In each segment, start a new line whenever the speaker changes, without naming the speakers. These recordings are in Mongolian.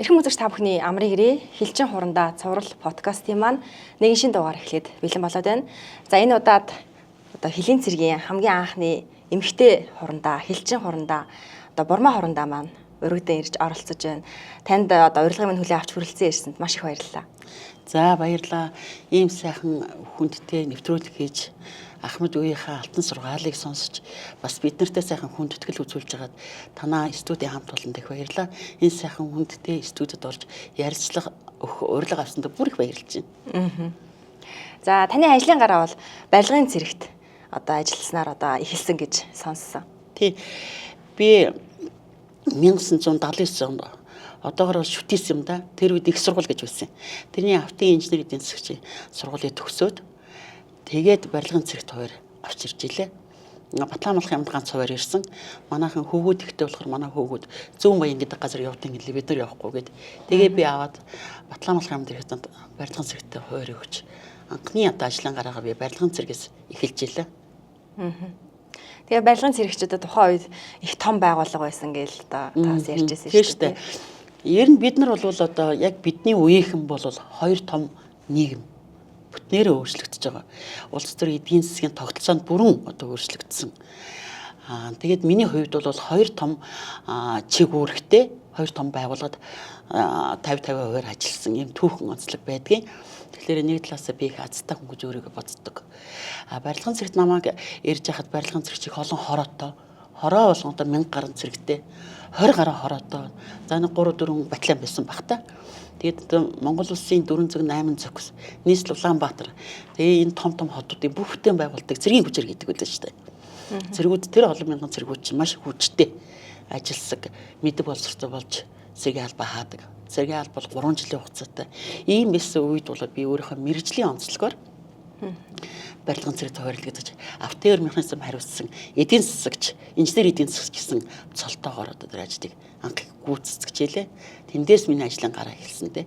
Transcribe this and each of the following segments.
Эрхэм үзэгч та бүхний амрыг ирээ. Хилчин хурандаа цуврал подкастын маань нэгэн шин дугаар эхлээд бэлэн болоод байна. За энэ удаад одоо хөлийн цэргийн хамгийн анхны эмэгтэй хурандаа, хилчин хурандаа, одоо бурмаа хурандаа маань өргөдөн ирж оролцож байна. Танд одоо урилгын минь хүлээн авч хүрэлцэн ирсэнд маш их баярлалаа.
За баярлалаа. Ийм сайхан хүндтэй нэвтрүүлэг хийж Ахмад үеийнхээ алтан сургаалыг сонсож бас бид нартай сайхан хүндэтгэл үзүүлж байгаад танаа студийн хамт олонд их баярлалаа. Энэ сайхан хүндтэй студид орж ярилцлага өгөх урилга авсанд бүр их баярлж байна.
За таны ажлын гараа бол барилгын цэрэгт одоо ажилласнаар одоо эхэлсэн гэж сонссон.
Тий. Би 1979 онд одоогор бол шүтээс юм да. Тэр үед их сургууль гэж байсан. Тэрний автын инженер эдийн засгчийн сургуулийг төгсөөд тэгээд барилгын цэрэгт хуваар авч ирж илээ. Батламалхын амд ганц хуваар ирсэн. Манайхан хөвгүүд ихтэй болохоор манай хөвгүүд Зүүн Баян гэдэг газар явдаг гэлээ бид нар явахгүй гэд. Тэгээ би аваад Батламалхын амд ирэхэд барилгын цэрэгтээ хуваар өгч анхны одоо ажлын гараагаа би барилгын цэргээс эхэлж илээ.
Тэгээ барилгын цэрэгчүүд тухайн үед их том байгууллага байсан гээл одоо таас ярьж байсан
шүү дээ. Ер нь бид нар бол одоо яг бидний үеийнхэн бол хоёр том нийгэм бүтнээрээ өөрчлөгдөж байгаа. Улс төр эдийн засгийн тогтолцоонд бүрэн одоо өөрчлөгдсөн. Тэгээд миний хувьд бол хоёр том чиг үүрэгтэй, хоёр том байгууллагад 50 50% ажилласан юм түүхэн онцлог байдгийн. Тэгэхээр нэг талаасаа би их азтай хүн гэж өөрийгөө боддог. Барилгын цэрэгт намайг ирж хахад барилгын цэрэг их олон хороотой. Хороо болгондоо 1000 гаруй цэрэгтэй, 20 гаруй хороотой. За нэг 3 4 батальон байсан баг та. Тэгээд Монгол улсын 408 зохис, нийслэл Улаанбаатар. Тэгээ энэ том том хотуудыг бүхтэн байгуулдаг цэргийн хүчээр гэдэг үлээ шүү дээ. Цэргүүд тэр олон мянган цэргүүд чинь маш хүчтэй ажилсаг, мэдэг боловсролтой болж цэргийн албаа хаадаг. Цэргийн алба бол 3 жилийн хугацаатай. Ийм байсан үед бол би өөрийнхөө мэргэжлийн онцлогоор барилгын цэрэг тохиолдол гэж автоор механизм хариуцсан эдийн засагч, инженер эдийн засагч гэсэн цолтоогоор одоо тэр ажлыг анх гүйцэтгэжээ. Тэндээс миний ажлын гараа эхэлсэн дээ.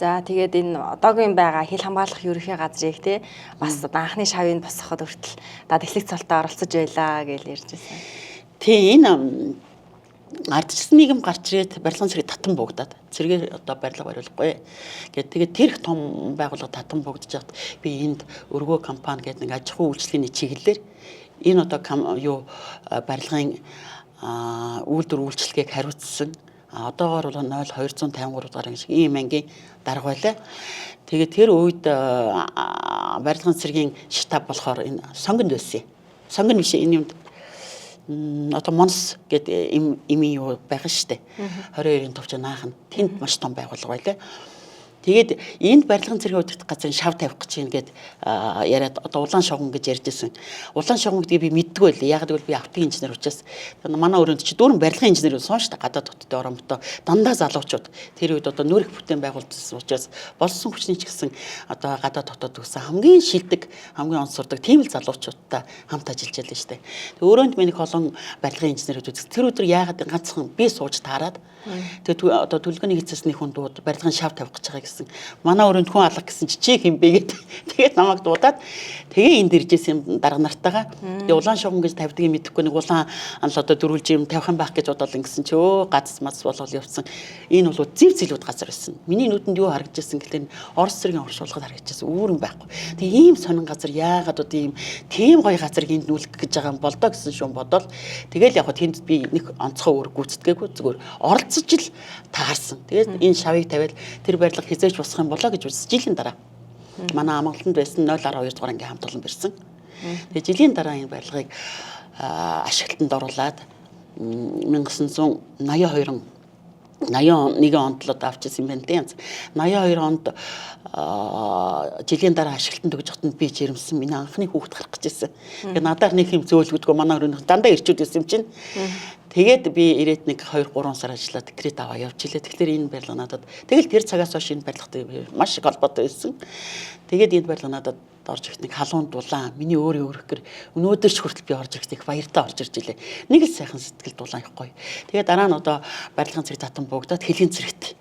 За тэгээд энэ одоогийн байгаа хил хамгаалах ерөнхий газрыг те бас одоо анхны шавыг босгоход хүртэл дэхлэг цолтой оролцож байлаа гэж ярьж байсан.
Тий, энэ ардчилсан нийгэм гарч ирээд барилгын цэрэг татан буугдаад цэргээр одоо барилга бариулахгүй гээд тэгээд тэр их том байгууллага татан буугдаж хат би энд өргөө компани гэдэг нэг аж ахуйн үйлчилгээний чиглэлээр энэ одоо юу барилгын үйлдвэр үйлчилгээг хариуцсан. Одоогоор бол 0253 дугаар шиг ийм ангийн дарга байлаа. Тэгээд тэр үед барилгын цэргийн штаб болохоор энэ сонгонд байсан. Сонгон биш энэ юмд одоо Монс гэдэг им юу байгаа штэ. 22-ын товч наах нь тэнд маш том байгууллага байлаа. Тэгээд энд барилгын цэргийн удирдах газрын шав тавих гэж юм гээд яриад одоо улаан шогон гэж ярьж ирсэн. Улаан шогон гэдгийг би мэддэггүй байлээ. Яг гэвэл би автын инженер учраас манай өрөөнд чи дүүрэн барилгын инженер сон шүү дээ. Гадаад хоттой оромтой дандаа залуучууд тэр үед одоо нүүрх бүтээн байгуулсан учраас болсон хүчний ч гэсэн одоо гадаад хотод төгссөн хамгийн шилдэг, хамгийн онцордог тийм л залуучуудтай хамт ажиллаж байлаа шүү дээ. Тэг өрөөнд миний олон барилгын инженерүүд үзсэн. Тэр өдөр яагаад ганцхан би сууж таарад тэгээд одоо төлөвлөгөөний хэсээс нэг хүн дууд барилгын шав тавих гэж байгаа гэсэн. Манай өрөөнд хүн алга гэсэн чи чи хэм бэ гэд. Тэгээд намайг дуудаад тэгээ энд ирж исэн юм дарга нартайгаа. Тэгээ улаан шугам гэж тавьдгийг мэдэхгүй нэг улаан л одоо дөрвөлж юм тавих юм байх гэж бодоод ингэсэн чи өө гац мац болол явцсан. Энэ бол зэв зэлүүд газар байсан. Миний нүдэнд юу харагдаж исэн гэхлээр Орос цэргийн оршуулгад харагдаж исэн. Үүрэн байхгүй. Тэгээ ийм сонин газар яагаад одоо ийм тийм гоё газрыг энд нүлэх гэж байгаа юм болдоо гэсэн шүүн бодоол. Тэгэл яг тэнд би нэг онцгой үүрэг гүйцэтгээгүй зүгээр оролцож л таарсан. Тэгээд энэ шавыг тавиал тэр барилга хизээч босох юм болоо гэж үзсэн. Жилийн дараа. Манай амгаланд байсан 0.12 дугаар ангийн хамт олон барьсан. Тэгээд жилийн дараа энэ барилгыг ашиглалтанд оруулаад 1982 81 онд л одоо авчихсан юм байна тийм. 82 онд жилийн дараа ашиглалтанд өгж хатанд би жирэмсэн. Миний анхны хүүхэд гарах гэж байсан. Тэгээд надаар нэг юм зөөлгөдгөө манай өрөөнийх дандаа ирчүүд байсан юм чинь. Тэгээд би ирээд нэг 2 3 сар ажиллаад декрет аваа явж илээ. Тэгэхээр энэ барилга надад тэгэл тэр цагаас хойш энэ барилгатай маш их холбоотой байсан. Тэгээд энэ барилга надад орж ирэх нэг халуун дулаан миний өөрийн өрхгөр өнөөдөр ч хүртэл би орж ирэхдээ их баяртай орж ирж илээ. Нэг л сайхан сэтгэл дулаан их гоё. Тэгээд дараа нь одоо барилгын цэрэг татан буугдаад хөлийн цэрэгт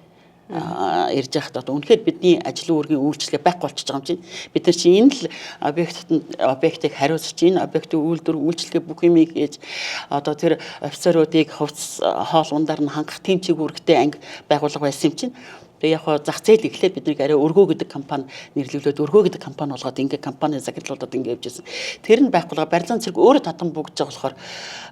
Ярьж байхад одоо үнэхээр бидний ажил үүргийн үйлчлэгээ байхгүй болчихж байгаа юм чинь. Бид нар чинь энэ л объектыг хариуцж, энэ объектын үйлдвэр үйлчлэгээ бүх юмыг хийж одоо тэр офицеруудыг хувцас хоол ундаар нь хангах тийм чиг үүрэгтэй анги байгууллага байсан юм чинь. Тэгээ яг хоо зах зээл эхлээд биднийг арай өргөө гэдэг компани нэрлэглээд өргөө гэдэг компани болгоод ингээ компани захирлуудад ингээ явж байсан. Тэр нь байхгүй барилгын цэрэг өөрөө татан буугдж байгаа болохоор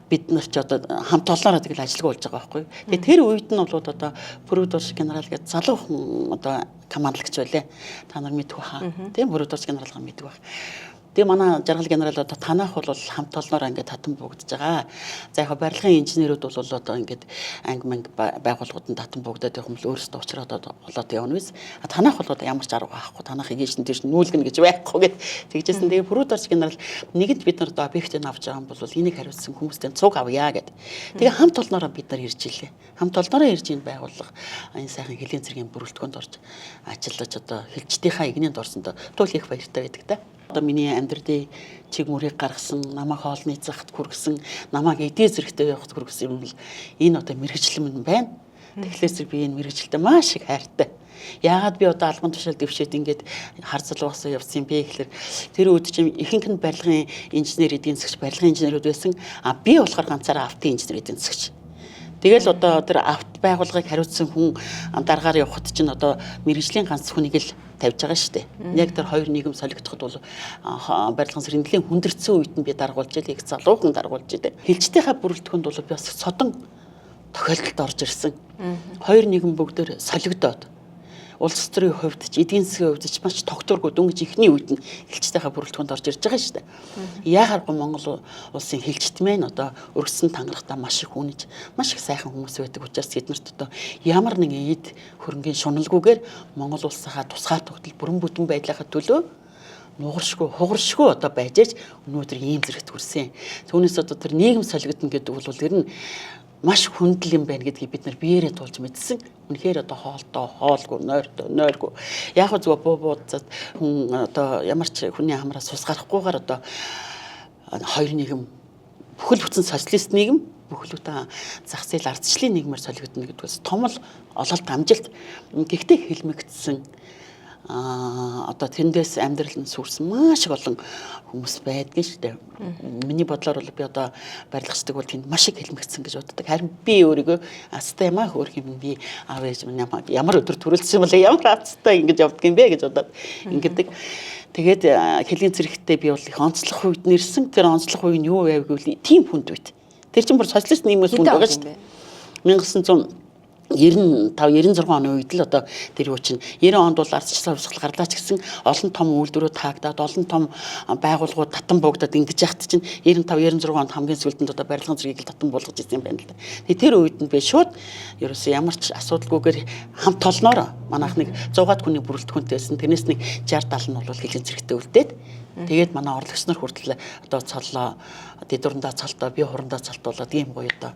бид нар ч одоо хамт олноороо тэгэл ажилгүй болж байгаа байхгүй. Тэгээ тэр үед нь бол одоо Пүрүдурш генерал гэдэг залуу хүн одоо командлагч байлээ. Та нар мэдэх баха. Тийм Пүрүдурш генералгаа мэдэх бах. Тэгээ манай жаргал генерал одоо танах бол хамт олноороо ингээд татан буугдж байгаа. За яг барилгын инженерүүд бол одоо ингээд анги манги байгууллагууд нь татан буугдаад явах юм бол өөрсдөө учраад болоод явна биз. А танах бол одоо ямар ч арга байхгүй. Танах ийш нь тийш нүүлгэнэ гэж байхгүй гэд тэгжсэн. Тэгээ Пүрүдорч генерал нэгэнт бид нар одоо объектыг авч байгаа юм бол энийг хариуцсан хүмүүстэй цуг авъя гэд. Тэгээ хамт олноороо бид нар ирж илээ. Хамт олноороо ирж энэ байгууллага энэ сайхан хөлийн цэргийн бүрэлдэхүүнд орж ажиллаж одоо хилчдийнхаа эгнээнд орсондоо туул их баяртай байдаг та. Одоо миний амьдралын чиг мөрийг гаргасан, намайг хоолны захт хүргэсэн, намайг эдээ зэрэгтэй явахд хүргэсэн юм бол энэ одоо мэргэжил минь байна. Тэгэхээр зэрэг би энэ мэргэжилдээ маш их хайртай. Яагаад би одоо албан тушаал дэвшээд ингээд харцал угаасаа явсан юм бэ гэхээр тэр үед чинь ихэнх нь барилгын инженер эдийн засгч, барилгын инженерүүд байсан. А би болохоор ганцаараа автын инженер эдийн засгч. Тэгэл одоо тэр авт байгууллагыг хариуцсан хүн дараагаар явхад чинь одоо мэргэжлийн ганц хүнийг л тавьж байгаа шүү дээ. Яг тэр хоёр нийгэм солигдоход бол барилгын сэргэлийн хүндэрсэн үед нь би даргуулж ил их залуухан даргуулж идэв. Хилчдийнхаа бүрэлдэхүүнд бол би бас содон тохиолдолд орж ирсэн. Хоёр нийгэм бүгдээр солигдоод улс төрийн хувьд ч эдийн засгийн хувьд ч маш тогтворгүй дөнгөж эхний үед нь хилчдийнхаа бүрэлдэхүүнд орж ирж байгаа шүү дээ. Яахааргүй Монгол улсын хилчт мэн одоо өргөссөн тангарахтаа маш их үнэж, маш их сайхан хүмүүс байдаг учраас тэднэрт одоо ямар нэгэн эд хөрөнгийн шуналгүйгээр Монгол улсынхаа тусгаар тогтол бүрэн бүтэн байдлынхаа төлөө нугаршгүй, хугаршгүй одоо байж аж өнөөдөр ийм зэрэгт хүрсэн. Түүнээс одоо тэр нийгэм солигдно гэдэг бол ер нь маш хүндэл юм байна гэдгийг бид нар биеэрээ туулж мэдсэн. Үнэхээр одоо хоолтой, хоолгүй, нойртой, нойргүй. Яг хөө зүгээр буу бууцаад хүн одоо ямар ч хүний хамраас ус гарахгүйгээр одоо хоёр нийгэм бүхэл бүтэн социалист нийгэм бүхэл бүтэн зах зээл ардчлалын нийгмээр солигдно гэдгээс том л ололт амжилт. Гэхдээ хэлмэгдсэн одоо тэндээс амьдрал нь сүрсэн маш их олон хүмүүс байдгийн шүү дээ. Миний бодлоор бол би одоо барилгачдаг бол тэнд маш их хэлмэгдсэн гэж боддог. Харин би өөрийгөө азтай юм аа хөөх юм би аав ээж минь ямар өдөр төрөлдсөн бол ямар азтай ингэж явдаг юм бэ гэж бодоод ингэдэг. Тэгээд хөлийн цэрэгтээ би бол их онцлог үед нэрсэн. Тэр онцлог үе нь юу байв гэвэл тийм хүнд үед. Тэр чинь бүр социалист нийгмээс хүнд байгаа шүү дээ. 1995 96 оны үед л одоо тэр юу чинь 90 онд бол ардчилсан хувьсгал гарлаа ч гэсэн олон том үйлдвэрүүд таагдаад олон том байгууллагууд татан буугдаад ингэж яхад чинь 95 96 онд хамгийн сүүлд нь одоо барилгын зэргийг л татан буулгаж ирсэн юм байна л да. Тэгээ тэр үед нь би шууд ерөөсөө ямар ч асуудалгүйгээр хамт олноороо манайх нэг 100-аад хүний бүрэлдэхүүнтэй байсан. Тэрнээс нэг 60 70 нь бол хөлийн зэрэгтэй үлдээд тэгээд манай орлогч нар хүртэл одоо цоллоо дэдүрэндээ цолтоо би хурандаа цолтуулаад ийм гоё одоо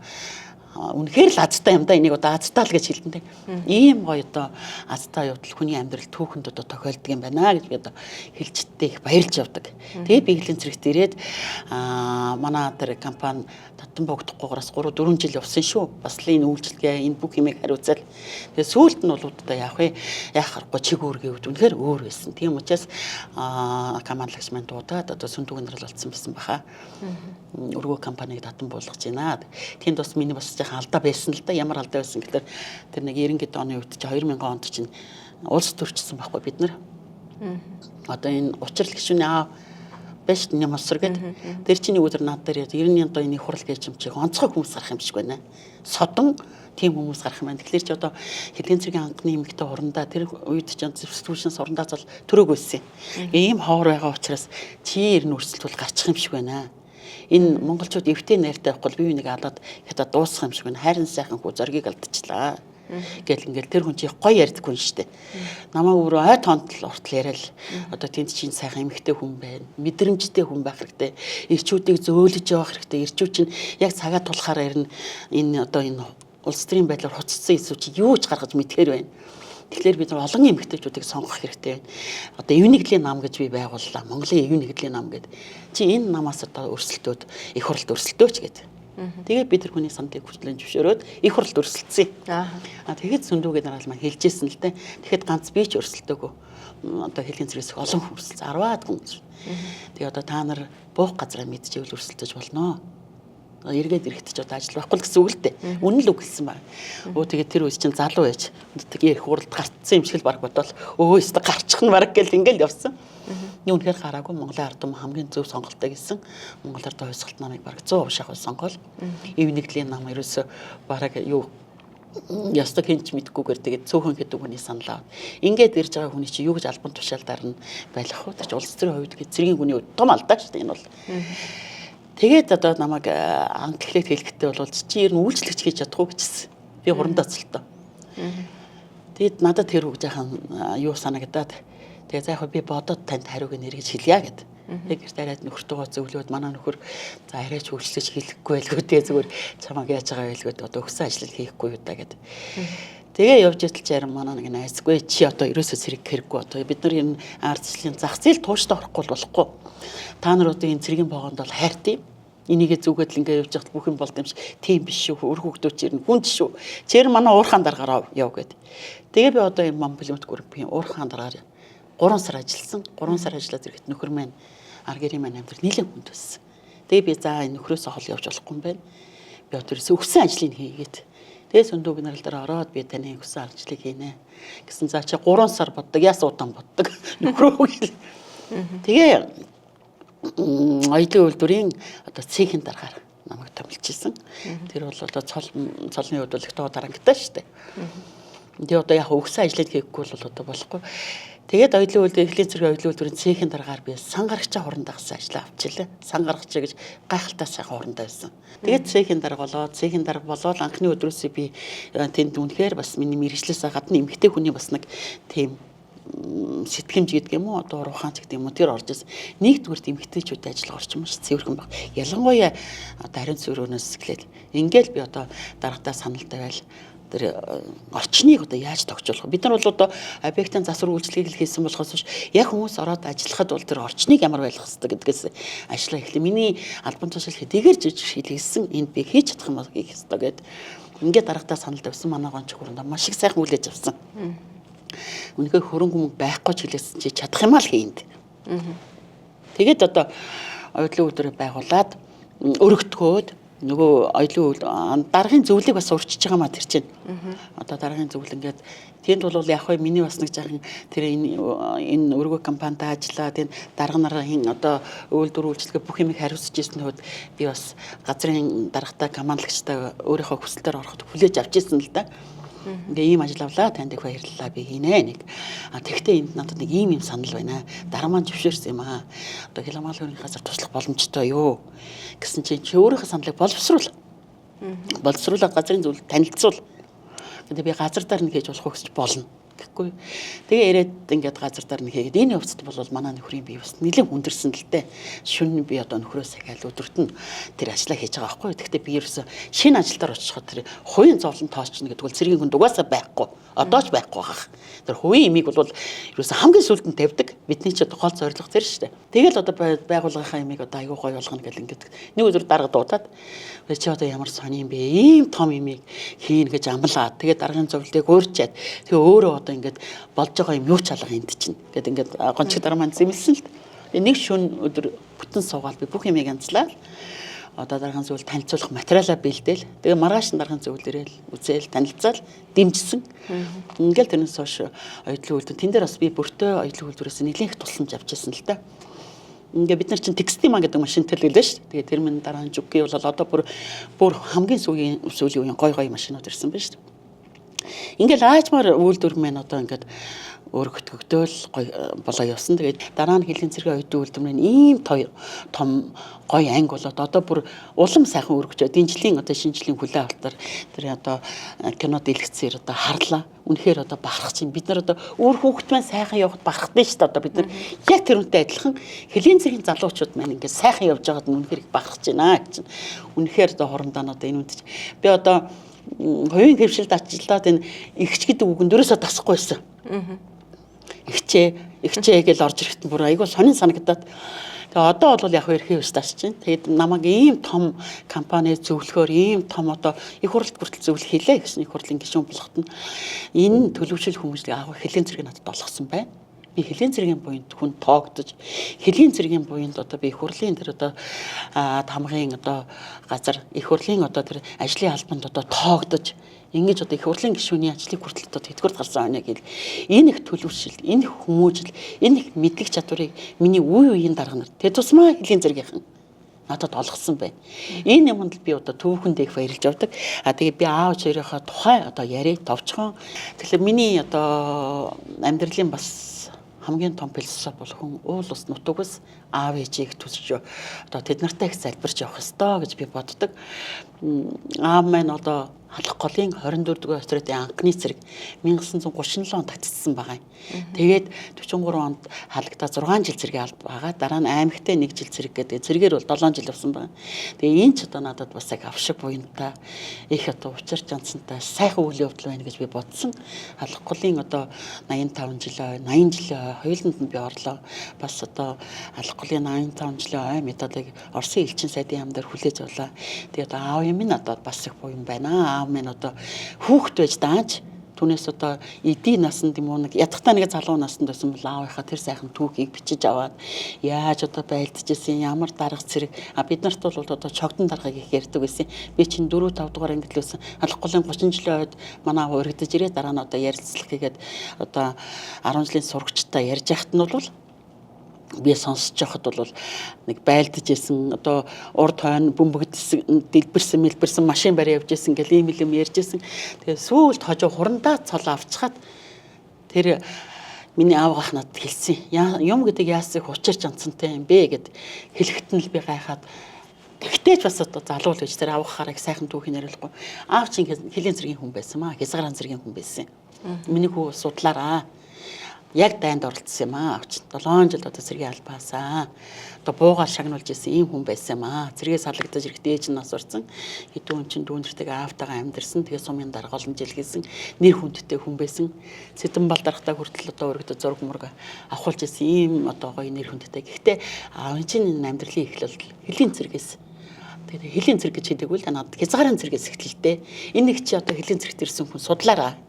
үнэхээр л азтай юм да энийг одоо азтай л гэж хэлдэнтэй. Ийм гоё одоо азтай явдал хүний амьдрал түүхэнд одоо тохиолддог юм байна гэж би одоо хэлжтэй их баярлж явдаг. Тэгээ би хөлийн цэрэгт ирээд манай тэр компани татан богдохгүйгээс 3 4 жил явсан шүү. Бас л энэ үйлчлэгээ энэ бүх юмыг хариуцал. Тэгээ сүүлд нь бол одоо яах вэ? Яах аргагүй чиг үүргийн хувьд үнэхээр өөр байсан. Тийм учраас командлагч маань дуудаад одоо сүндүү генерал болсон байсан баха. Өргөө компанийг татан буулгаж байна. Тэнд бас миний бас жаахан алдаа байсан л да. Ямар алдаа байсан гэхээр тэр нэг 90 хэд оны үед чи 2000 онд чинь улс төрчсөн байхгүй бид нар. Одоо энэ учрал гишүүний аав байж Нямсар гэд тэр чинь нэг өдөр над дээр 90-ийн одоо энэ хурал гэж юм чи онцгой хүмүүс гарах юм шиг байна. Содон тийм хүмүүс гарах юм байна. Тэгэхээр чи одоо хөлийн цэргийн анхны эмэгтэй хурандаа тэр үед ч зэвсгүүшин сурандаа зол төрөөг байсан. Ийм ховор байгаа учраас чи ер нь өрсөлдөл гарчих юм шиг байна. Энэ монголчууд эвтэй найртай байхгүй бие биенийг алаад хятад дуусах юм шиг байна. Хайрын сайхан хүү зоригийг алдчихлаа. Гэл ингээл тэр хүн чи гоё ярьдаггүй юм штэ. Намайг өөрөө ой тонтол ортол яриад одоо тэнд чинь сайхан эмэгтэй хүн байна. Мэдрэмжтэй хүн байх хэрэгтэй. Ирчүүдийг зөөлөж явах хэрэгтэй. Ирчүүд чинь яг цагаа тулахаар ирнэ. Энэ одоо энэ улс төрийн байдлаар хуцсан эсүү чи юу ч гаргаж мэдхээр байна. Тэгэхээр бид нар олон эмэгтэйчүүдийг сонгох хэрэгтэй байна. Одоо эв нэгдлийн нам гэж би байгууллаа. Монголын эв нэгдлийн нам гэдэг. Чи энэ намаас одоо өрсөлдөөд их хурлд өрсөлдөөч гэдэг. Тэгээ би тэр хүний саналыг хүчлэн зөвшөөрөөд их хурлд өрсөлдсөн. Аа тэгэхэд Сөндүү генерал маань хэлжсэн л дээ. Тэгэхэд ганц би ч өрсөлдөөгүй. Одоо хэлгийн зэрэгс олон хүн өрсөлдсөн. 10-аад хүн. Тэгээ одоо та нар буух газараа мэдчихвэл өрсөлдөж болно. Эргээд ирэхэд ч одоо ажил байхгүй л гэсэн үг л дээ. Үнэн л үг хэлсэн байна. Өө тэгээд тэр үе чинь залуу байж тэгээ их хуралд гарцсан юм шиг л баг бодоол өө өстө гарчих нь баг гэл ингээл явсан. Нэг үнэхээр гараагүй Монголын ард түмэн хамгийн зөв сонголтыг хийсэн. Монгол ард хувьсгалт намайг баг 100% шахуу сонгоол. Ив нэгдлийн нам ерөөсө бараг юу ёстой хинч мэдгүйгээр тэгээд цөөхөн гэдэг хүний санал аваад ингээд ирж байгаа хүний чи юу гэж албан тушаал дарна байх вэ? Тэр чи улс төрийн хувьд цэргийн хүний хувьд том алдаа шүү дээ энэ бол. Тэгээд одоо намайг анхлээд хэлэхдээ бол чи ер нь үйлчлэгч хийж чадахгүй гэжсэн. Би хурандаа цолтой. Тэгээд надад тэр үг жаахан юу санагдаад тэгээ за яг би бодоод танд хариуг нь эргэж хэлье гэд. Тэгээд гэрт арайд нөхөртөөгөө зөвлөөд манай нөхөр за арайч үйлчлэгч хийхгүй байлгүй дээ зүгээр чамайг яаж байгаа байлгүй одоо өгсөн ажил хийхгүй юу да гэд. Тэгээ явж идэл чи харин манай нэг найзгүй чи одоо ерөөсөө цэрэг хэрэггүй одоо бид нар энэ ардчлалын зах зээл тууштай орохгүй болохгүй. Та нар одоо энэ цэргийн вагонд бол хайртай юм. Энийгээ зүгээд л ингээ явж байхад бүх юм болд юм шиг тийм биш шүү. Өр хүүхдүүд чи ер нь хүнд шүү. Чи ер нь манай уурхаан дараагаар яв гэд. Тэгээ би одоо энэ Мамбулимт группийн уурхаан дараагаар 3 сар ажилласан. 3 сар ажиллаад ирэхэд нөхөр маань ар гэрийн маань амьдрал нэлээд хүнд байсан. Тэгээ би за энэ нөхрөөсөө хол явж болохгүй юм байна. Би одоо ерөөсөө өгсөн ажлыг хийгээд. Тэгээ Сөндүү генерал дээр ороод би таны өгсөн ажлыг хийнэ гэсэн. За чи 3 сар боддог, яас удаан боддог нөхрөө гэл. Тэгээ оюутны үйлдвэрийн одоо цехийн даргаар намайг томилчихсан. Тэр бол одоо цолны хувьд бол их тоо дарангтай шүү дээ. Тэгээ одоо яг өгсөн ажлыг хийхгүй бол одоо болохгүй. Тэгээд оюутны үйлдвэр эхлэлийн цэргийн оюутны үйлдвэрийн цехийн даргаар би сан гарагчаа хурандаа гэсэн ажлаа авчилаа. Сан гарагчаа гэж гайхалтай сайхан хурандаа байсан. Тэгээд цехийн дарга болоод цехийн дарга болоод анхны өдрөөсөө би тэнд үнэхээр бас миний мэргэжлээсээ гадна эмэгтэй хүний бас нэг тийм сэтгэмж гэдэг юм уу одоо уруу хаан ч гэдэг юм уу тэр орж ирсэн. Нэгдүгээр эмэгтэйчүүд ажиллах орчин маш цэвэрхэн баг. Ялангуяа одоо ариун цэврөөнөөс эхлээл ингээл би одоо дарагтаа санал тавиал тэр орчныг одоо яаж тогтжуулах вэ? Бид нар бол одоо объектын засвар үйлчлэгийг л хийсэн болохоос биш яг хүмүүс ороод ажиллахад бол тэр орчныг ямар байх хэвээр гэдгээс ажиллаа эхлэв. Миний албан тушаал хэдийгээр жижиг шилжсэн энд би хийж чадах юм бол хийх ёстой гэд ингээд дарагтаа санал тавьсан. Манай гонч хурандаа маш их сайхан хүлээж авсан. Үнэхээр хөрөнгө мөнгө байхгүй ч хэлээсэн чи чадах юм аа л хийнд. Тэгээд одоо оюутлын үйлдвэрийг байгуулад өргөтгөөд нөгөө оюутлын даргын зөвлөлийг бас урчиж байгаа маа тэр чинь. Одоо даргын зөвлөл ингээд тэнд бол яг хөө миний бас нэг жаахан тэр энэ өргөө компанид ажиллаад энэ дарга нарын одоо үйлдвэр үйлчлэгээ бүх юмыг хариуцж ирсэн хувьд би бас газрын даргатай командлагчтай өөрийнхөө хүсэлтээр ороход хүлээж авч ирсэн л да. Ингээ ийм ажил авлаа танд их баярлалаа би хийнэ нэг. А тэгвэл энд надад нэг ийм юм санал байна. Дараа маань зөвшөөрсөн юм аа. Одоо хил хамгааллын газар туслах боломжтой юу гэсэн чинь чи өөрийнхөө саналыг боловсруул. Боловсруулаад газрын зүйл танилцуул. Тэгээ би газар дээр нь хийж болох уу гэж болно гэхгүй. Тэгээ ирээд ингээд газар дээр нь хийгээд энэ явцад бол манай нөхрийн бие бас нэлээд хүндэрсэн л дээ. Шөнө би одоо нөхрөө сахиал өдөрт нь тэр ажлаа хийж байгаа байхгүй. Тэгэхдээ би ерөөсө шинэ ажил дээр очиход тэр хувийн зовлон тоочно гэдэг бол цэргийн хүнд угаасаа байхгүй. Одоо ч байхгүй хах. Тэр хувийн имийг бол ерөөсө хамгийн сүүлд нь тавьдаг. Бидний ч одоо гол зорилго тэр шүү дээ. Тэгэл одоо байгууллагынхаа имийг одоо аягүй гоё болгоно гэл ингээд нэг өдөр дарга дуудаад чи одоо ямар сони юм бэ? Ийм том имийг хийнэ гэж амлаад тэгээ даргын зовлтыг уурчаад тэгээ өөрөө одоо ингээд болж байгаа юм юу ч алга энд чинь гэд ингээд гончиг дараа маань зэмлсэн л. Нэг шөнө өдөр бүтэн суугаал би бүх юмыг янзлаа. Одоо даргын зүйл танилцуулах материалаа бэлдээл. Тэгээ маргааш нь даргын зүйл ирээл үзээл танилцаал дэмжсэн. Ингээл тэрнээс хойш оюутлын үйлдвэр тэн дээр бас би бүртөө оюутлын үйлдвэрээс нэлээх тусламж авч ирсэн л та. Ингээ бид нар чинь текстима гэдэг машинтай л гэлээ шүү. Тэгээ тэр минь дараа нь жүггүй бол одоо бүр хамгийн сүүлийн үеийн гой гой машинууд ирсэн байна шүү. Ингээл аажмаар үйлдвэр мэн одоо ингээд өргөтгөгдөөл гой болоо явсан. Тэгээд дараа нь хилийн цэргийн оюутан үйлдвэр нь ийм том гой анги болоод одоо бүр улам сайхан өргөж энэ жилийн одоо шинэ жилийн хүлээн авалтаар тэр одоо кино дэлгэцээр одоо харлаа. Үнэхээр одоо бахарх чинь бид нар одоо үр хүүхэд маань сайхан явахад бахархдаг шүү дээ. Одоо бид нар яг тэр үнтэй адилхан хилийн цэргийн залуучууд маань ингээд сайхан явж байгаад нь үнэхээр их бахархаж байна гэж. Үнэхээр одоо хурандаа одоо энэ үнд би одоо хувийн хэвшилд ажиллаад энэ ихч гэдэг үг нь дөрөөсөө тасахгүй байсан. Ихчээ гэж орж ирэхэд бүр айгүй сонин санагдаад Тэгээ одоо бол яг эрхээ өс тас чинь. Тэгээд намайг ийм том компани зөвлөхөөр ийм том одоо их хурлд хүртэл зөвлөх хийлээ гэсэн их хурлын гишүүн болоход нь энэ төлөвшил хүмүүжлийг аав хөлийн цэрэг надад олгосон байна. Би хөлийн цэргийн буянд хүн тоогдож, хөлийн цэргийн буянд одоо би их хурлын тэр одоо тамгын одоо газар их хурлын одоо тэр ажлын албанд одоо тоогдож, ингэж одоо их хурлын гишүүний ажлыг хүртэл одоо тэтгэврт гарсан хоног гэл энэ их төлөвшил, энэ их хүмүүжил, энэ их мэдлэг чадварыг миний үе үеийн дарга нар тэр тусмаа хөлийн цэргийнхэн надад олгосон байна. Энэ юмд би одоо төвхөндөө их баярлж явдаг. А тэгээ би аав хоёрынхоо тухай одоо яриа товчхон. Тэгэхээр миний одоо амьдралын бас хамгийн том философи бол хүн уул ус нутагс аав ээжийг төсөж одоо тэд нартай их залбирч явах ёстой гэж би боддог. Аав маань одоо Халах голын 24 дугаар отрядын анхны цэрэг 1937 онд татцсан байгаа юм. Тэгээд 43 онд халагдаа 6 жил цэргийн алба байгаа. Дараа нь аймагтай 1 жил цэрэг гэдэг. Цэргээр бол 7 жил явсан байна. Тэгээ энэ ч одоо надад бас яг авшиг буянтай, их одоо учир чанцантай сайхан үйл явдал байна гэж би бодсон. Халах голын одоо 85 жилийн ой, 80 жилийн ой хоёуланд нь би орлоо. Бас одоо Халах голын 85 жилийн ой медалийг Оросын элчин сайдын яам дээр хүлээж авлаа. Тэгээд аав юм нь одоо бас их буян байна. Аав минь одоо хүүхэд байж даанч түүнээс одоо эдийн насанд юм уу нэг ядахтаа нэг залуу насанд байсан бол аавынхаа тэр сайхан түүхийг бичиж аваад яаж одоо байлдажсэн, ямар дарга цэрэг, а бид нарт бол одоо чогдон даргаыг их ярьдаг байсан. Би чинь 4 5 дугаар ангид л байсан. Халах голын 30 жилийн ойд манай аав урагдаж ирээ, дараа нь одоо ярилцлага хийгээд одоо 10 жилийн сурагчтай ярьж байхад нь бол би сонсож байхад бол нэг байлдаж исэн, одоо урд хойно бөмбөгдсөн, дэлбэрсэн, мэлбэрсэн машин барь явж исэн гэл ийм юм ярьж исэн. Тэгээ сүүлд хожоо хурандаа цол авчхаад тэр миний аав гах надад хэлсэн. Юм гэдэг яасыг учир чанцантай юм бэ гэд хэлэхэд нь л би гайхаад, тэгтээ ч бас одоо залуу л гэж тэр аавхаараа их сайхан түүхийг яриулахгүй. Аав чинь хөлийн цэргийн хүн байсан маа, хязгаарын цэргийн хүн байсан. Миний хүү судлаараа. Яг дайнд оролцсон юм аа. 7 жил одоо цэргийн албаасаа. Одоо буугаар шагнуулж исэн ийм хүн байсан юм аа. Цэргээс халагдаж ирэхдээ ээж нь нас барсан. Хэдэн хүн чинь дүүнэртэйг аавтайгаа амьдэрсэн. Тэгээ сумын дарга олон жил хийсэн. Нэр хүндтэй хүн байсан. Сэдэн бал даргатаа хүртэл одоо өргөдө зураг мураг авахулж исэн ийм одоо гоё нэр хүндтэй. Гэхдээ аавын чинь энэ амьдралын эхлэл хөлийн цэргээс. Тэгээд хөлийн цэрэг гэж хэлээгүй л надад хязгаарын цэргээс эхэлэлтэй. Энэ нэг чи одоо хөлийн цэрэгт ирсэн хүн судлаараа.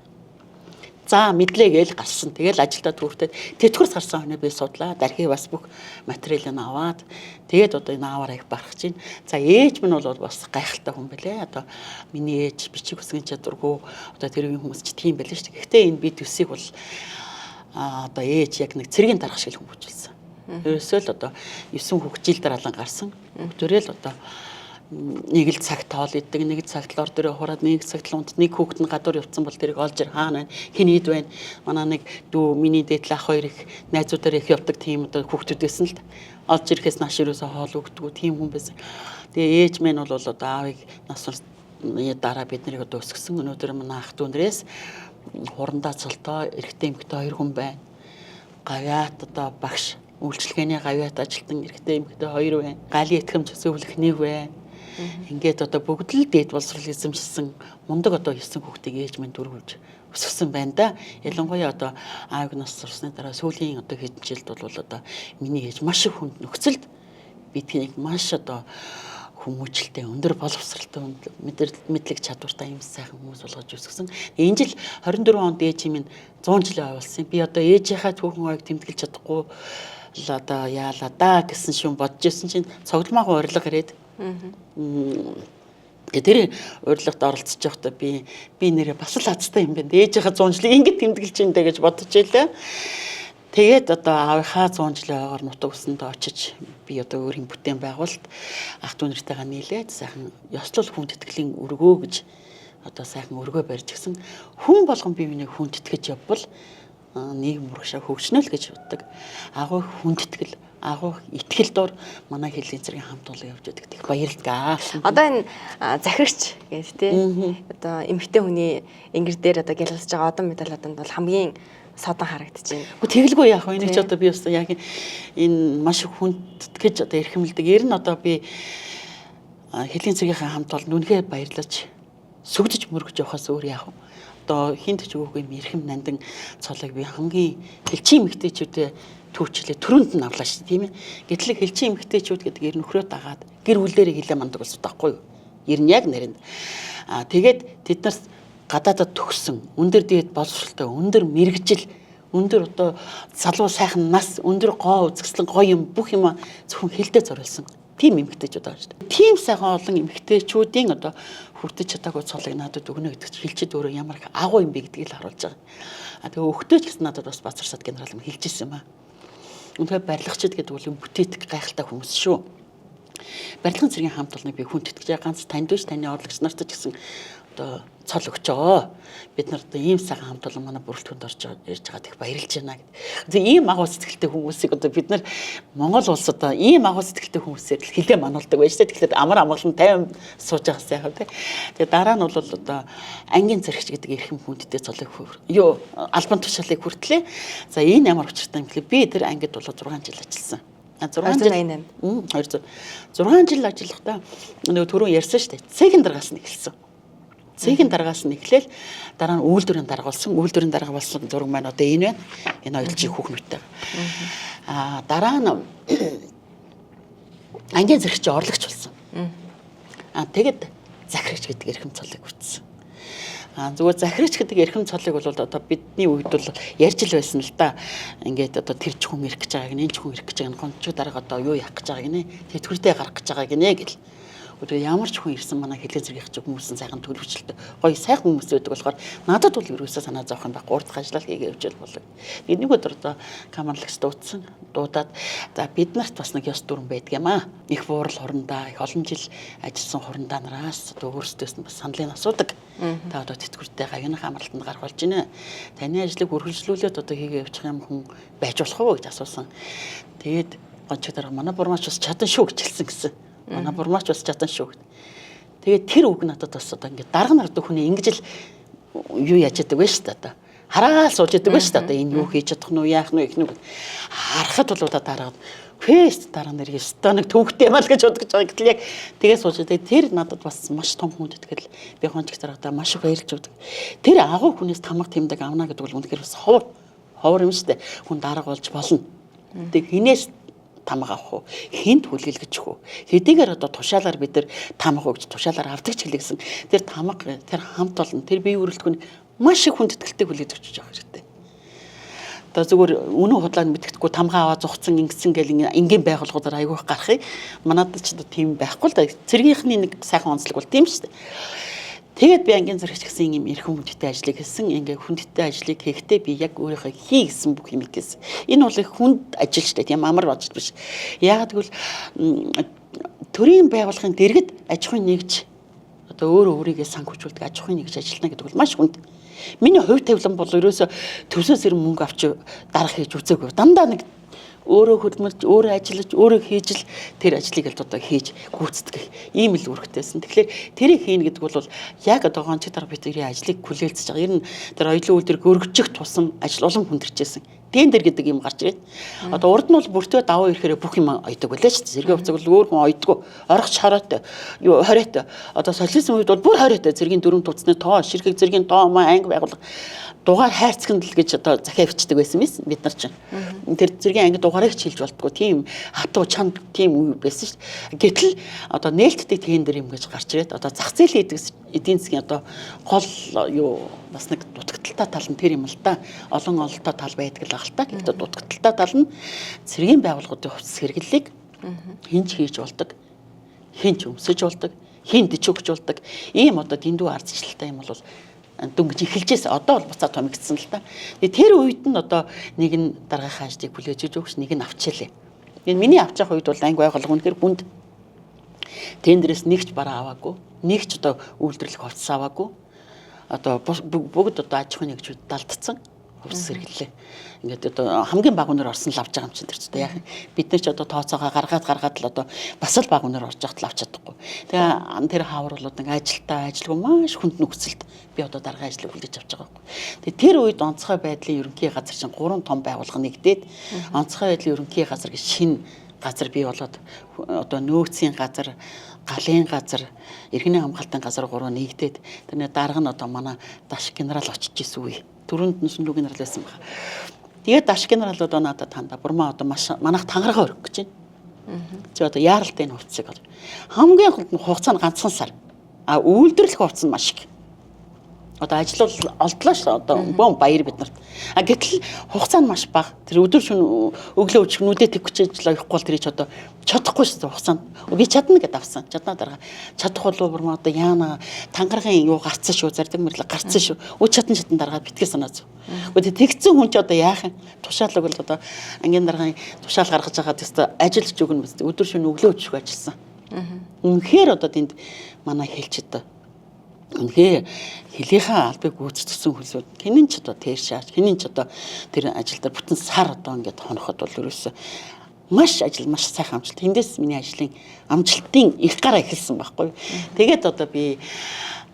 За мэдлээ гээл гарсан. Тэгэл ажилдаа түүртээд тэтгэврс гарсан хоноо би судлаа. Дархи бас бүх материалыг аваад тэгээд одоо энэ ааваараа их барах чинь. За ээж минь бол бас гайхалтай хүн бэлээ. Одоо миний ээж бичиг үсгийн чадваргүй одоо тэр үеийн хүмүүс ч тийм байлээ шүү дээ. Гэхдээ энэ би төсийг бол одоо ээж яг нэг цэргийн дарга шиг л хүмүүжүүлсэн. Ерөөсөө л одоо 9 хүүхд жил дараалан гарсан. Бүгдээрээ л одоо нэг л цагт хоол иддэг, нэг цагт лор дөрөө хураад, нэг цагт лунт, нэг хүүхэд нь гадуур явцсан бол тэрийг олж ир хаана байна, хэн ид байна. Манай нэг дүү миний дээдл ах хоёр их найзуудаар их явдаг тийм одоо хүүхдүүд байсан л олж ирэхээс нааш ерөөсөө хоол өгдөггүй тийм хүн байсан. Тэгээ ээж минь бол одоо аавыг нас дараа бид нарыг одоо өсгсөн. Өнөөдөр манай ах дүү нарээс хурандаа цолтой эрэгтэй эмэгтэй хоёр хүн байна. Гавьяат одоо багш үйлчлэгээний гавьяат ажилтан эрэгтэй эмэгтэй хоёр байна. Галын итгэмж зөвлөх нэг байна. Ингээд одоо бүгд л дээд боловсрол эзэмшсэн мундаг одоо 9 хүүхдийг ээж минь дөрвөлж өсгсөн байна да. Ялангуяа одоо аавыг нас сурсны дараа сүүлийн одоо хэдэн жилд бол одоо миний ээж маш их хүнд нөхцөлд биднийг маш одоо хүмүүжлтэй, өндөр боловсралтай, мэдлэг чадвартай юм сайхан хүмүүс болгож өсгсөн. Энэ жил 24 онд ээж минь 100 жилийн ойволсон. Би одоо ээжийнхаа түүхэн ойг тэмдэглэж чадахгүй л одоо яалаа да гэсэн шүүн бодож исэн чинь цогломаагүй урилга ирээд. Тэгээ тэр урилгад оролцож байхдаа би нэрээ бас л азтай юм байна. Ээжийнхаа 100 жилийг ингэж тэмдэглэж ин дэ гэж бодож илээ. Тэгээд одоо аавынхаа 100 жилийн ойгоор нутаг усанд очиж би одоо өөрийн бүтээн байгуулалт ах дүү нартайгаа нийлээд сайхан ёслол хүндэтгэлийн өргөө гэж одоо сайхан өргөө барьж гисэн. Хүн болгон бие биенийг хүндэтгэж явбал нийгэм урагшаа хөгжнө л гэж боддог. Агуу хүндэтгэл, агуу итгэл дор манай хөлийн цэргийн хамт олон явж байдаг. Их баярлалаа.
Одоо энэ захирагч гэдэг тий. Одоо эмэгтэй хүний ингэр дээр одоо гялалзаж байгаа одон медалууданд бол хамгийн содон харагдаж байна.
Тэгэлгүй яах вэ? Энийг ч одоо би бас яг энэ маш их хүндэтгэж одоо эрхэмлдэг. Ер нь одоо би хөлийн цэргийнхээ хамт бол үнэхээр баярлаж сүгдэж мөргөж явахаас өөр яах вэ? Одоо хинт ч өгөөгүй юм эрхэм нандин цолыг би хамгийн хилчин эмэгтэйчүүдэд түүчлээ төрөнд нь авлаа шүү дээ, тийм ээ. Гэтэл хилчин эмэгтэйчүүд гэдэг ер нөхрөө дагаад гэр бүлээрээ хилээ мандаг болсон байхгүй юу? Ер нь яг нэрэнд. Аа тэгээд тэд нар гадаадад төгссөн, өндөр дээд боловсролтой, өндөр мэргэжил, өндөр одоо залуу сайхан нас, өндөр гоо үзэсгэлэн гоё юм бүх юм зөвхөн хилдэ зориулсан. Тийм эмэгтэйчүүд байгаа шүү дээ. Тийм сайхан олон эмэгтэйчүүдийн одоо хүртэж чадаагүй цолыг надад өгнө гэдэг чинь хилчид өөрөө ямар их агуу юм бэ гэдгийг л харуулж байгаа. А тэгээ өгтөө ч гэсэн надад бас Базарсад генерал юм хэлж ирсэн юм аа. Үнэхээр барилгачид гэдэг бол юм бүтээдэг гайхалтай хүмүүс шүү. Барилгын цэргийн хамт олныг би хүндэтгэж байгаа. Ганц танд биш, таны орлогч нарт ч гэсэн одоо цол өгчөө. Бид нар одоо ийм сайхан хамт олон манай бүрэлдэхүүнд орж ирж байгаад их баярлж байна гэдэг. Тэгээ ийм агуу сэтгэлтэй хүмүүсийг одоо бид нар Монгол улс одоо ийм агуу сэтгэлтэй хүмүүсээр л хилээ мануулдаг байж тээ. Тэгэхээр амар амгалан тайван сууж байгаа сайхан тий. Тэгээ дараа нь бол одоо ангийн зэрэгч гэдэг эрхэм хүндтэй цолыг юу албан тушаалыг хүртлээ. За энэ ямар учиртай юм бэлээ. Би тэр ангид бол 6 жил ажилласан. 6 жил
288.
200. 6 жил ажиллахдаа нөгөө түрүүн ярьсан шүү дээ. Цэгийн даргаас нь эхэлсэн. Цэгийн даргаас нь эхлээл дараа нь үйлдвэрийн дарга болсон. Үйлдвэрийн дарга болсон зураг маань одоо энэ байна. Энэ хоёрчийн хүүхнүүдтэй. Аа дараа нь ангийн зэрэгч орлогч болсон. Аа тэгэд захирагч гэдэг эрхэм цолыг хүртсэн. Аа зүгээр захирагч гэдэг эрхэм цолыг бол одоо бидний үед бол ярьж л байсан л да. Ингээд одоо тэр ч хүн ирэх гэж байгааг нь, энэ ч хүн ирэх гэж байгааг нь, гончуу дарга одоо юу яах гэж байгааг нэ, тэтгэвртэй гарах гэж байгааг нэ гэл. Тэгээ ямар ч хүн ирсэн манай хэлээ зэрэг ч хүмүүс нь сайхан төлөвчлөлт гоё сайхан хүмүүс байдаг болохоор надад бол ерөөсөө санаа зовох юм байхгүй, урдах ажиллал хийгээ явж болов. Тэгээ нэг өдөр одоо командлагч дуудсан. Дуудаад за бид нарт бас нэг ёс дүрэн байдаг юм аа. Их буурал хурандаа, их олон жил ажилласан хурандаа нараас одоо өөрсдөөс нь бас саналыг асуудаг. Та одоо тэтгэвртэй гавьяных амралтанд гарах болж байна. Таны ажлыг үргэлжлүүлээд одоо хийгээ явчих юм хүн байж болох уу гэж асуусан. Тэгээд гончиг дарга манай бурмаач бас чадан шүү гэж хэлсэн гэсэн. Манай бурмаач бас чадан шүү. Тэгээд тэр үг надад бас одоо ингээд дарга нар одоо хүний ингэж л юу яаж яадаг вэ шүү дээ одоо. Хараал сууж яадаг вэ шүү дээ одоо энэ юу хийж чадах нь уу, яах нь уу, их нь үү. Харахад бол одоо дарга фест дарга нар ёстой нэг төвхтэй юм аа л гэж бодож байгаа. Гэтэл яг тэгээ сууж байгаа. Тэр надад бас маш том хүндэтгэл. Би гончиг даргадаа маш их баярлж өгдөг. Тэр агуу хүнээс тамга тэмдэг авна гэдэг бол үнэхээр бас ховор ховор юм шүү дээ. Хүн дарга болж болно. Тэг хинээс тамга авах уу? Хинт хүлээлгэж өгөх үү? Хэдийгээр одоо тушаалаар бид нар тамга өгч тушаалаар авдаг ч хэлэгсэн. Тэр тамга, тэр хамт олон, тэр бие өрөлтгөн маш их хүндэтгэлтэй хүлээж өгч явах хэрэгтэй. Одоо зүгээр үнэн худлаа мэддэхгүй тамга аваа зугцсан ингэсэн гэл ингийн байгууллагуудаар айгүйх гарахыг манад ч одоо тийм байхгүй л да. Цэргийнхний нэг сайхан онцлог бол тийм шүү дээ. Тэгээд би ангийн зэрэгч гэсэн юм эрхэм хүндтэй ажлыг хийсэн. Ингээ хүндтэй ажлыг хийхдээ би яг өөрийнхөө хий гэсэн бүх юм хийсэн. Энэ бол их хүнд ажил шүү дээ. Тийм амар ажил биш. Яагаад гэвэл төрийн байгууллагын дэргэд аж ахуйн нэгж одоо өөрөө өөрийгөө санхүүжүүлдэг аж ахуйн нэгж ажиллана гэдэг бол маш хүнд. Миний хувь тавилан бол ерөөсө төвсөөс ирэн мөнгө авч дарах хийж үзээгүй. Дандаа нэг өөрөө хөдөлмөрлж, өөрөө ажиллаж, өөрөө хийж л тэр ажлыг л одоо хийж гүйцэтгэх ийм л үүрэгтэйсэн. Тэгэхээр тэрийг хийнэ гэдэг бол яг одоо гончиг дарга бидний ажлыг хүлээлцэж байгаа. Ер нь тэр оюун үйлдвэр гөргөжих тусам ажил улам хүндэрчээсэн. Тендер гэдэг юм гарч ирээд. Одоо урд нь бол бүртөө давуу ирэхээр бүх юм ойдог байлаа шүү дээ. Зэргийн хувцаг бол өөр хүн ойдгоо. Орохч хороотой. Юу хориотой. Одоо социализм үед бол бүр хориотой. Зэргийн дөрөв туцны тоо, ширхэг зэргийн тоо маа анги байгууллага дугаар хайрцагт л гэж одоо захиа бичдэг байсан биз бид нар чинь. Тэр зэргийн анги дугаарыг ч хэлж болдгоо. Тийм хатуу чанд тийм үе байсан шүү дээ. Гэтэл одоо нээлттэй тендер юм гэж гарч ирээд одоо зах зээлийн эдийн засгийн одоо гол юу бас нэг дутагдaltaй тал нь тэр юм л да. Олон ололтой тал байдаг л ах л та. Гэхдээ дутагдaltaй тал нь цэргийн байгууллагуудын хувцас хэрэглэлийг хинч хийж болдог, хинч өмсөж болдог, хин дичөгч болдог. Ийм одоо дэндүү ардчлалтай юм бол дөнгөж эхэлжээс одоо бол буцаа томигдсон л та. Тэгээ тэр үед нь одоо нэг нь даргийнхаа ажлыг хүлээж өгч, нэг нь авчилээ. Энэ миний авч явах үед бол анги байгууллага үнэхээр хүнд. Тендерээс нэг ч бараа аваагүй, нэг ч одоо үйлдвэрлэх хувцас аваагүй. Одоо бүгд одоо аж ахуйн нэгжүүд далдцсан хувцас хэрэглээ. Ингээд одоо хамгийн бага үнээр орсон л авч байгаа юм чинь тэр ч одоо яах юм. Бид нар ч одоо тооцоогоо гаргаад л одоо бас л бага үнээр орж явахад л авч чадахгүй. Тэгээ тэр хаавар бол нэг ажилтаа ажилгүй маш хүнд нөхцөлд би одоо даргын ажлыг хүлээж авч байгаа байхгүй. Тэгээ тэр үед онцгой байдлын ерөнхий газар чинь 3 том байгууллага нэгдээд онцгой байдлын ерөнхий газар гэж шинэ газар бий болоод одоо нөөцийн газар, галын газар, иргэний хамгаалтын газар гурав нэгдээд тэрний дарга нь одоо манай Дашиг генерал очиж исэн үе. Түрүүнд нь Сүнлүү генерал байсан байна. Тэгээд Дашиг генерал одоо надад танда Бурмаа одоо маш манайх тангараа өргөх гэж байна. Чи одоо яаралтай энэ хувцсыг бол хамгийн гол нь хугацаа нь ганцхан сар. А үйлдвэрлэх хувцас нь маш их. Одоо ажил бол олдлоо шүү одоо бөөн баяр бид нарт. А гэтэл хугацаа нь маш бага. Тэр өдөр шөнө өглөө өчиг нүдэ тэгвч ажил оёхгүй бол тэр чи одоо чадахгүй шүү хугацаанд. Би чадна гэдээ авсан. Чаднаа дарга. Чадах болов бурмаа одоо яана тангарагын юу гарцсан шүү, зардаг мэрлэг гарцсан шүү. Өө чадан чадан дарга битгий санаа зов. Үгүй тэгцэн хүн чи одоо яах юм? Тушаал өгөл одоо ангийн даргын тушаал гаргаж байгаа тест ажиллаж өгнө биз. Өдөр шөнө өглөө өчиг ажилласан. Үнэхээр одоо тэнд манай хэлчихэд үнэхээр хилийнхаа албыг гүйцэтгсэн хүлсүүд хинэн ч одоо тэр шаач хинэн ч одоо тэр ажил дээр бүтэн сар одоо ингээд хоноход бол ерөөсөө маш ажил маш сайхан амжилт. Тэндээс миний ажлын амжилтын их гараа эхэлсэн байхгүй. Тэгээд одоо би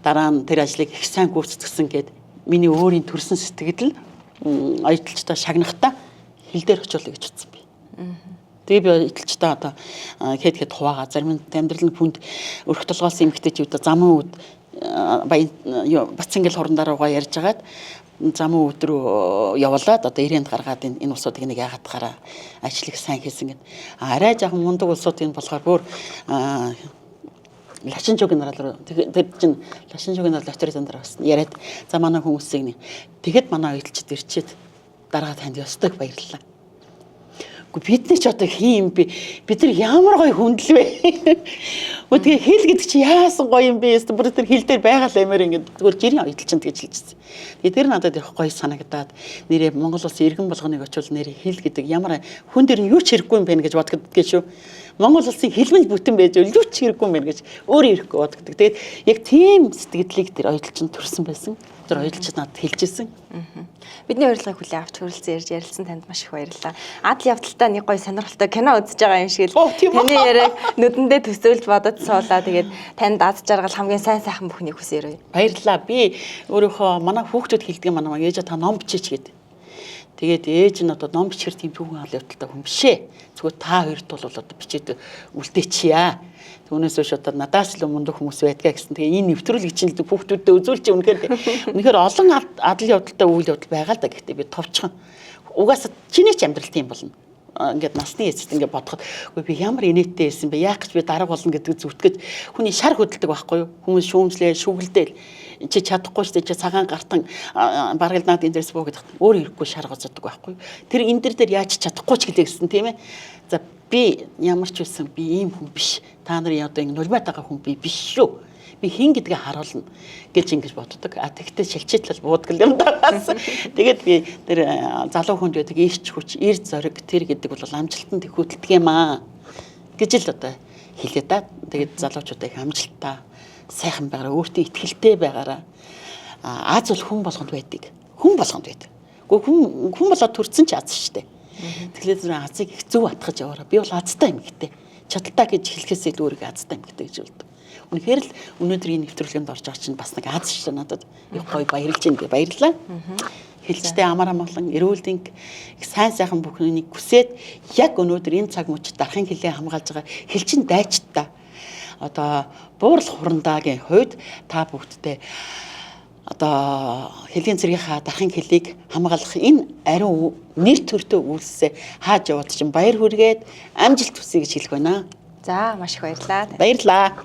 дараа нь тэр ажлыг их сайн гүйцэтгсэн гээд миний өөрийн төрсэн сэтгэл оюутлагчдаа шагнахтаа хил дээр очиулъя гэж утсан би. Тэгээ би оюутлагчдаа одоо хэд хэд хуваагаа зарим нь амьдрал нь хүнд өрх толгоос эмэгтэйчүүд замын үд баян Бацангэл хурандаа руугаа ярьж агаад замын үд рүү явуулаад одоо ирээнд гаргаад энэ улсуудыг нэг яагаад ажлыг сайн хийсэн гэд. Арай жаахан мундаг улсуудын болохоор бүр Лачинжуу генерал руу тэр чинь Лачинжуу генерал авторитет дараа бас яриад за манай хүмүүсийг нэг тэгэд манай оюутлагчид ирчээд дараагаа танд ёстой баярлалаа. Үгүй бид нар ч одоо хин юм бэ? Бид нар ямар гоё хүндэл вэ? Үгүй тэгээ хэл гэдэг чи яасан гоё юм бэ? Бүр тэр хэл дээр байгаа л амаар ингээд зүгээр жирийн оюутлагчинд гэж хэлжсэн. Тэгээ тэр надад их гоё санагдаад нэрээ Монгол улсын иргэн болгоныг очивол нэрээ хэл гэдэг ямар хүн дээр нь юу ч хэрэггүй юм бэ гэж бодогддог шүү. Монгол улсын хэлмэл бүтэн байж юу ч хэрэггүй юм байна гэж өөрөө ирэхгүй бодогддог. Тэгээд яг тийм сэтгэлийг тэр оюутлагчинд төрсөн байсан. Тэр оюутлагчид надад хэлжсэн.
Бидний урилгыг хүлээн авч хүрэлцэн ирж ярилцсан танд маш их баярлалаа. Адал явдалтай нэг гоё сонирхолтой кино үзэж байгаа юм шиг л таны яриаг нүдэндээ төсөөлж бодож суулаа. Тэгээд танд аз жаргал хамгийн сайн сайхан бүхнийг хүсээрэй.
Баярлалаа. Би өөрийнхөө манай хүүхдүүд хэлдэг манай ээжээ та ном бичээч гэдэг. Тэгээд ээж нь одоо ном бичгэр тийм түүхэн хал явдалтай хүн биш ээ. Зүгээр та хоёрт бол одоо бичээд үлдээчихье. Түүнээс хойш одоо надаас л мундаг хүмүүс байдгаа гэсэн. Тэгээ энэ нэвтрүүлэг чинь л хүүхдүүдэд үзүүлж үнэхээр олон адал явдалтай үйл явдал байгаа л да. Гэхдээ би товчхон угаасаа чиний ч амьдрал тийм болно. Ингээд насны эцэст ингээд бодоход үгүй би ямар инээдтэй байсан бэ? Яах гэж би дарга болно гэдэг зүтгэж хүний шар хөдөлдөг байхгүй юу? Хүмүүс шүүмжлээ, шүглдэл. Чи чадахгүй шүү дээ. Чи цагаан гартан бараг л наад энэ дээрс буу гэдэг. Өөр ирэхгүй шар гоцдог байхгүй юу? Тэр энэ дэр яаж чадахгүй ч гэлээ гэсэн тийм ээ. За би ямар ч байсан би ийм хүн биш. Та нарын одоо ингэ нулимаад байгаа хүн би биш шүү. Би хин гэдгээ харуулна гэж ингэж боддог. А тэгтээ шилчээтэл буудаг юм даа. Тэгээд би тэр залуу хүнд байдаг ирч хүч, ир зориг тэр гэдэг бол амжилтанд хөтэлдэг юм аа гэж л одоо хэлээ да. Тэгээд залуучуудаа их амжилттай, сайхан байгаараа, өөртөө ихтэй байгаараа. Аз бол хүн болгонд байдаг. Хүн болгонд байдаг. Гэхдээ хүн болоод төрсөн ч аз шүү дээ. Тэгэхээр зөв азыг их зөв атгаж яваараа. Би бол азтай юм гэдэг. Чадaltaа гэж хэлэхээс илүү өөрийгөө азтай юм гэдэг гэж боддог. Үнэхээр л өнөөдөр энэ нэвтрүүлгэнд орж байгаа чинь бас нэг аз шүү надад. Их гоё баярлж байна би баярлалаа. Хэлжтэй амар амгалан, эрүүл дэнг их сайн сайхан бүхнийг хүсээд яг өнөөдөр энэ цаг мөчид дарахын хилээ хамгаалж байгаа хэлчин дайчдаа одоо буурал хурандаагийн хувьд та бүгдтэй одоо хөлийн цэргийнхаа дарахын хөлийг хамгаалах энэ ариун нэр төртөө үйлсээ хааж яваад чинь баяр хүргээд амжилт хүсье гэж хэлэх байна.
За маш их баярлалаа.
Баярлалаа.